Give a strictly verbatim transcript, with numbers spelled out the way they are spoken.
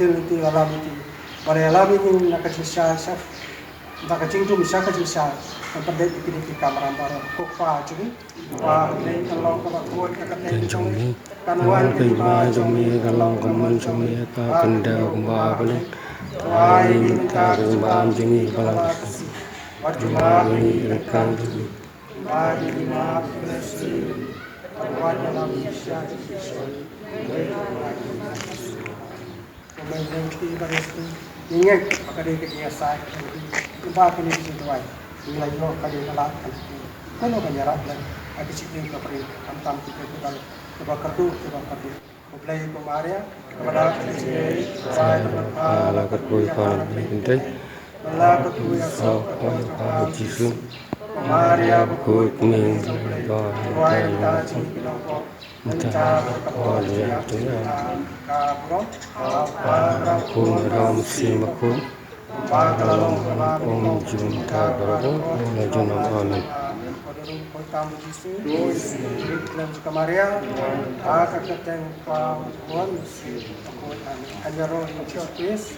til ïa ki la lam ïa ki. Ba la ïalam ïa ngi na ka jingshisha, sha, na ka jingdum sha ka jingshisha. Kan pyndep ïa kine ki kamram baroh. Ko Kpa jong ngi, Kpa ha bneng, kan long kaba khuid ka kyrteng jong me. Kan wan ka hima jong me, kan long ka mon jong me, ha ka khyndew kumba ha bneng. Ai ïa ngi mynta ka jingbam jong ngi kaba la ka sngi. Wat jubab ïa ngi ki ryngkang jong ngi. Ba ïa ngi map ïa ki, kan wan ïalam ïa ngi sha ka jingpynshoi. Kumba ngi ïeng kti ba ngi kti, ngi ngeit ba ka dei ka jingïasaid ka jong U Blei. Kumba kine ki jingduwai ngi la ïoh ka dei ka lad ka jong U Blei. Kumno ban ïarap lem ha ki jingim ka briew, khamtam kita kiba, kiba kyrduh, kiba kyrduh. U Blei, ko Maria, kaba da ka jingngeit, U Trai bad ka la kyrkhu ïa pha na pdeng kyntien. Ba la kyrkhu ïa u soh hapoh jong pha U Jisu. Ko Maria bakhuid, Kmie jong U Blei, duwai ïa kita kiba ngi pop, mynta bad ka por jong ka jingïap jong ngi. Amen. Ka burom ha U Kpa, ha U Khun bad ha U Mynsiem Bakhuid. Kumba ka la long, ka la long, kumjuh mynta, baroh, baroh, junom. Amen. Amen. Ko da rung, ko tam U Jisu. Rit khlem jong ka Maria. Ha ka kyrteng U Kpa, U Khun, U Mynsiem Bakhuid. Amen. Kan ïaroh ïa U Jisu Khrist.